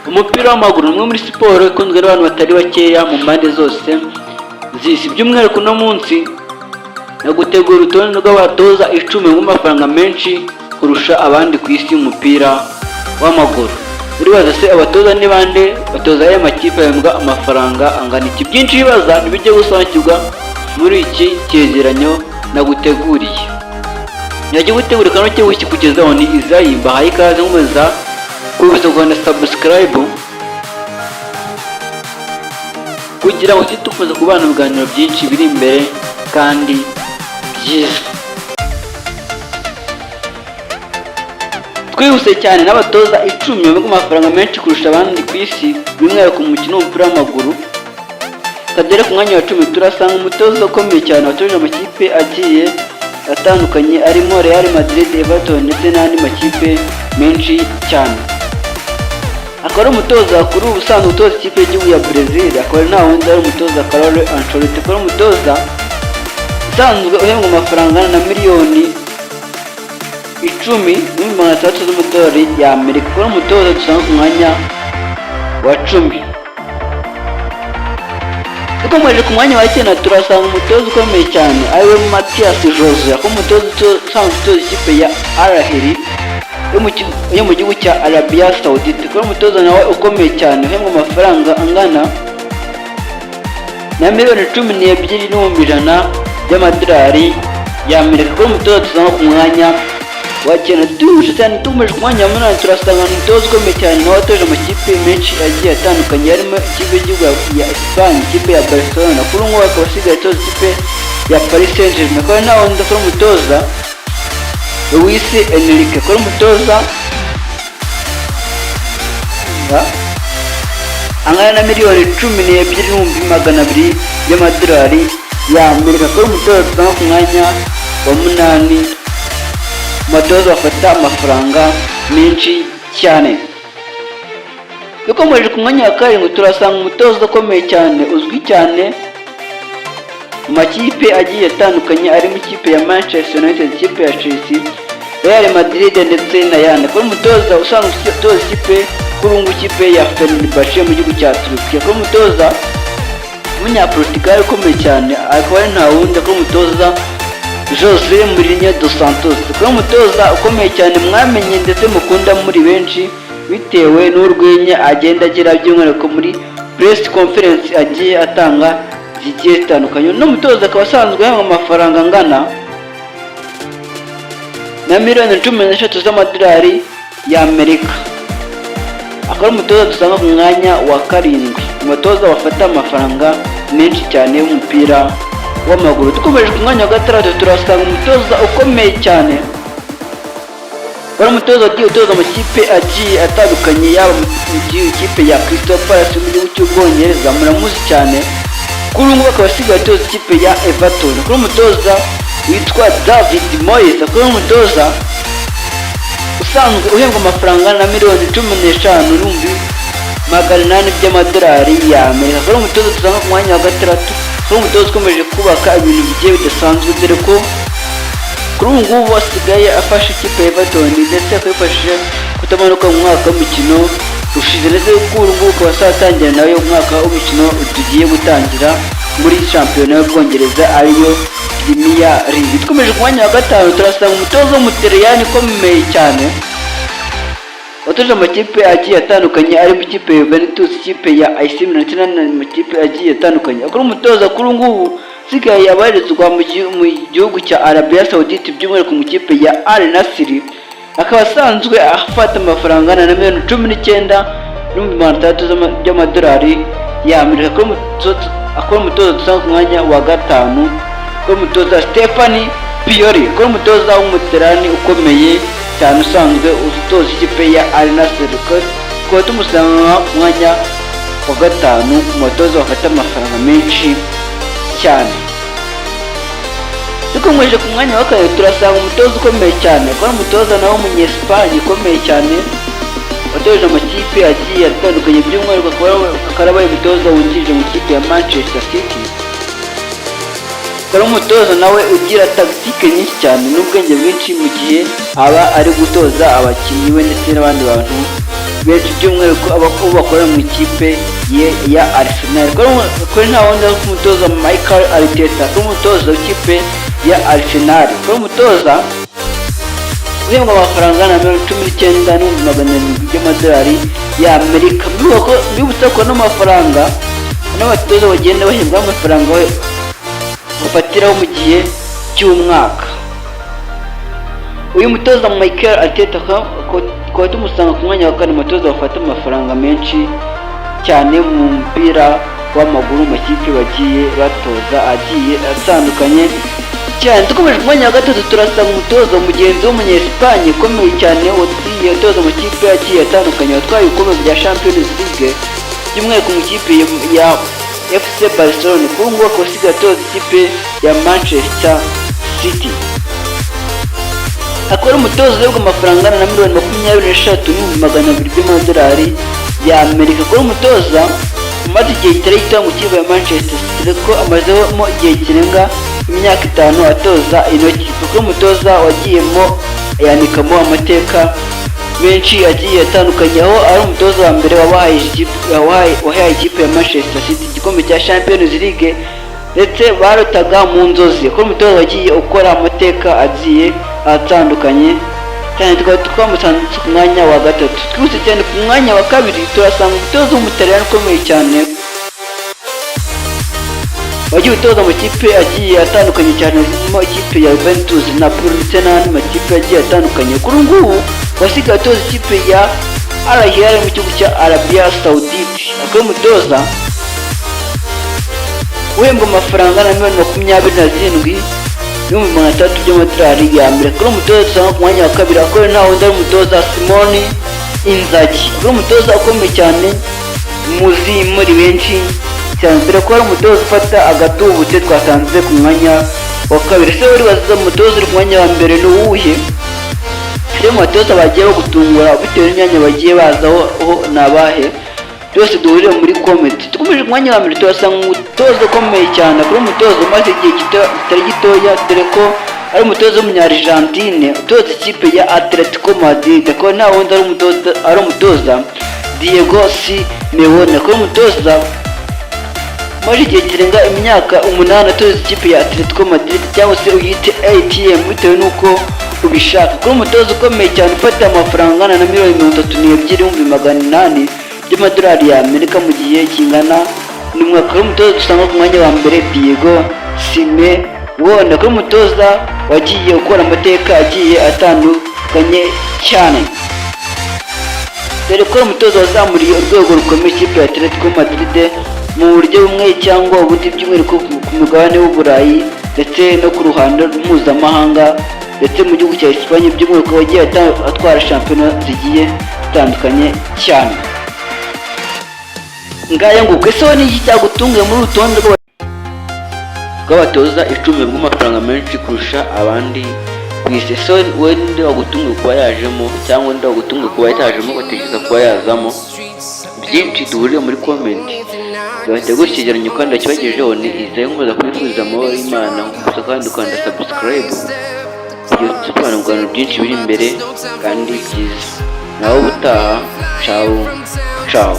Umupira w'amaguru ni umwe muri siporo ikunzwe n'abantu batari bakeya mu mpande zose z'isi. By'umwihariko uno munsi nagutegura urutonde rw'abatoza 10 b'amafaranga menshi kurusha abandi ku isi y'umupira w'amaguru. Uribaza se abatoza ni bande? Batoza aya makipe ahembwa amafaranga angana iki? Byinshi wibaza ntibijye gusobanukirwa muri iki cyegeranyo naguteguriye. Nyajya gutegura kano cyo kugezaho ni Izayi. Mbahaye ikaze, nkomeza kubisa Rwanda subscribe kugira ngo tujye dukomeza kubana mu biganiro byinshi biri imbere kandi byiza. Twihuse cyane n'abatoza 10 bahembwa amafaranga menshi kurusha abandi ku isi, by'umwihariko mu mukino w'umupira w'amaguru. Tugere ku mwanya wa 10, turasanga umutoza ukomeye cyane watoje amakipe agiye atandukanye arimo Real Madrid, Everton ndetse n'andi makipe menshi cyane. Akaba ari umutoza kuri ubu usanzwe utoza ikipe y'igihugu ya Brazil, akaba nta wundi ari umutoza Carlo Ancelotti. Akaba ari umutoza usanzwe uhembwa amafaranga angana na miliyoni 10,600,000 z'amadolari y'Amerika. Akaba ari umutoza dusanga ku mwanya wa 10. Dukomeje ku mwanya wa 9, turasanga umutoza ukomeye cyane ariwe Matias Jose, akaba umutoza usanzwe utoza ikipe ya Al Ahly yo mu gihugu cya Arabia Saudite. Akaba umutoza nawe ukomeye cyane uhembwa amafaranga angana na miliyoni 12,100,000 by'amadolari y'Amerika. Akaba umutoza dusanga ku mwanya wa 9. Duhuje cyane, dukomeje ku mwanya wa 8, turasanga umutoza ukomeye cyane nawe watoje amakipe menshi agiye atandukanye harimo ikipe y'igihugu ya Espagne, ikipe ya Barcelona, kuri ubu ngubu akaba asigaye atoza ikipe ya Paris Saint-Germain. Akaba nta wundi akora umutoza Luis Enrique. Akora umutoza angana na miliyoni 12,200,000 y'amadolari y'Amerika. Akora umutoza dusanga ku mwanya wa 8 mu batoza bafata amafaranga menshi cyane. Dukomeje ku mwanya wa 7, turasanga umutoza ukomeye cyane uzwi cyane mu makipe agiye atandukanye arimo ikipe ya Manchester United, ikipe ya Chelsea, Real Madrid ndetse n'ayandi. Akaba umutoza usanzwe utoza ikipe kuri ubu ikipe ya Fenerbahce mu gihugu cya Turukiya. Akaba umutoza w'umunyaportugal ukomeye cyane, akaba ari nta wundi akaba umutoza Jose Mourinho dos Santos. Akaba umutoza ukomeye cyane mwamenye ndetse mukunda muri benshi bitewe n'urwenya agenda agira, by'umwihariko muri press conference agiye atanga zigiye zitandukanye. Uno mutoza akaba asanzwe ahembwa amafaranga angana na miliyoni 13 z'amadolari y'Amerika. Akaba ari umutoza dusanga ku mwanya wa 7 mu batoza bafata amafaranga menshi cyane y'umupira w'amaguru. Dukomeje ku mwanya wa 6, turasanga umutoza ukomeye cyane wari umutoza wagiye utoza amakipe agiye atandukanye, yaba mu ikipe ya Crystal Palace mu gihugu cy'Ubwongereza, muramuzi cyane. Kuri ubu ngubu akaba asigaye atoza ikipe ya Everton. Kuri umutoza witwa David Moyes. Akaba ari umutoza usanzwe uhembwa amafaranga na miliyoni 15,800,000 by'amadolari y'Amerika. Akaba ari umutoza dusanga ku mwanya wa 6. Akaba ari umutoza ukomeje kubaka ibintu bigiye bidasanzwe, dore ko kuri ubu ngubu asigaye afashe ikipe ya Everton ndetse akayifashije kutamanuka mu mwaka w'imikino ushize, ndetse kuri ubu ngubu akaba azatangira nawe umwaka w'imikino tugiye gutangira muri shampiyona y'Ubwongereza ariyo Premier League. Dukomeje ku mwanya wa 5, turasanga umutoza w'Umutaliyani ukomeye cyane watoje amakipe agiye atandukanye arimo ikipe ya Juventus, ikipe ya AC Milan ndetse n'andi makipe agiye atandukanye. Akaba umutoza kuri ubu ngubu usigaye abarizwa mu gihugu cya Arabia Saudite, by'umwihariko mu ikipe ya Al Nassr. Akaba asanzwe afata amafaranga angana na miliyoni 19,600,000 by'amadolari y'Amerika. Akaba umutoza dusanga ku mwanya wa 5, akaba umutoza Stefano Pioli. Akaba umutoza w'Umutaliyani ukomeye cyane usanzwe utoza ikipe ya Al Nassr. Tukaba tumusanga ku mwanya wa 5 mu batoza bafata amafaranga menshi cyane. Dukomeje ku mwanya wa 2, turasanga umutoza ukomeye cyane, akaba ari umutoza nawe w'Umunyesipanye ukomeye cyane watoje amakipe agiye atandukanye, by'umwihariko akaba yarabaye umutoza wungirije mu ikipe ya Manchester City. Akaba ari umutoza nawe ugira tactique nyinshi cyane n'ubwenge bwinshi mu gihe aba ari gutoza abakinnyi be ndetse n'abandi bantu. benshi, by'umwihariko abakuru bakora mu ikipe ye ya Arsenal. Kuri nta wundi ari umutoza Mikel Arteta, kuri umutoza w'ikipe ya Arsenal, kuri umutoza uhembwa amafaranga angana na 19,700 by'amadolari y'Amerika. Mbibutsa ko ano mafaranga n'abatoza bagenda bahembwa amafaranga bafatiraho mu gihe cy'umwaka. Uyu mutoza Mikel Arteta tukaba tumusanga ku mwanya wa kane, umutoza bafata amafaranga menshi cyane mu mupira w'amaguru mu makipe bagiye batoza agiye atandukanye cyane. Dukomeje, ku mwanya wa gatatu turasanga umutoza mugenzi w'umunya-Espagne ukomeye cyane, wagiye utoza amakipe agiye atandukanye, watwaye ibikombe bya Champions League, by'umwihariko mu ikipe ya FC Barcelona. Kuri ubu ngubu akaba asigaye atoza ikipe ya Manchester City. Akaba ari umutoza uhembwa amafaranga angana na 23,200,000 by'amadolari y'Amerika. Akaba ari umutoza umaze igihe kitari gito mu kipe ya Manchester City, dore ko amazemo igihe kirenga imyaka 5 atoza ino kipe. Kuko umutoza wagiyemo yandikamo amateka menshi agiye atandukanye, aho ari umutoza wa mbere wahaye ikipe ya Manchester City igikombe cya Champions League ndetse barotaga mu nzozi. Kuko umutoza wagiye ukora amateka agiye atandukanye cyane, tukaba twamusanze ku mwanya wa gatatu. Twihuse cyane, ku mwanya wa kabiri turasanga umutoza w'Umutaliyani ukomeye cyane, wagiye utoza amakipe agiye atandukanye cyane, harimo ikipe ya Juventus, Napoli ndetse n'andi makipe agiye atandukanye. Kuri ubu ngubu wasigaye atoza ikipe ya Al Hilal mu gihugu cya Arabia Saudite. Akaba umutoza uhembwa amafaranga na 27,600,000 by'amadolari ya Amerika. Kuri umutoza dusanga ku mwanya wa kabiri akaba nta wundi ari umutoza Simone Inzaghi. Akaba umutoza ukomeye cyane muzi muri benshi cyane, dore ko ari umutoza ufata agatubutse twasanze ku mwanya wa kabiri. Ese wari wazize umutoza uri ku mwanya wa mbere ni uwuhe? Rero mu batoza bagiye bagutungura bitewe n'imyanya bagiye bazaho ni abahe? Byose duhurire muri comment. Dukomeje, ku mwanya wa mbere tuhasanga umutoza ukomeye cyane, akaba umutoza umaze igihe kitari gitoya, dore ko ari umutoza w'Umunya-Argentine utoza ikipe ya Atletico Madrid. Akaba nta wundi ari umutoza Diego Simeone. Akaba ari umutoza umaze igihe kirenga imyaka 8 atoza ikipe ya Atletico Madrid, cyangwa se uyite ATM bitewe n'uko ubishaka. Kuri umutoza ukomeye cyane ufata amafaranga angana na 32,800,000 by'amadolari ya Amerika mu gihe kingana n'umwaka. Kuri umutoza dusanga ku mwanya wa mbere Diego Simeone, kuri umutoza wagiye ukora amateka agiye atandukanye cyane, dore ko ari umutoza wazamuriye urwego rukomeye ikipe ya Atletico Madrid mu buryo bumwe cyangwa ubundi, by'umwihariko ku mugabane w'Uburayi ndetse no ku ruhando mpuzamahanga, ndetse mu gihugu cya Espagne by'umwihariko wagiye atwara shampiyona zigiye zitandukanye cyane. Ngaya nguko. Ese wowe ni iki cyagutunguye muri uru rutonde rw'abatoza 10 bw'amafaranga menshi kurusha abandi ku isi? Ese wowe ninde wagutunguye kuba yajemo, cyangwa ninde wagutunguye kuba yatajemo, ugatekereza kuba yazamo? Byinshi duhurire muri comment. Bategura icyegeranyo kandi akibagejeho ni Izayi. Nkomeza kubifuriza amahoro y'Imana gusa, kandi ukanda subscribe kugira tubana mu biganiro byinshi biri imbere kandi byiza. Nawe ubutaha, ciao ciao.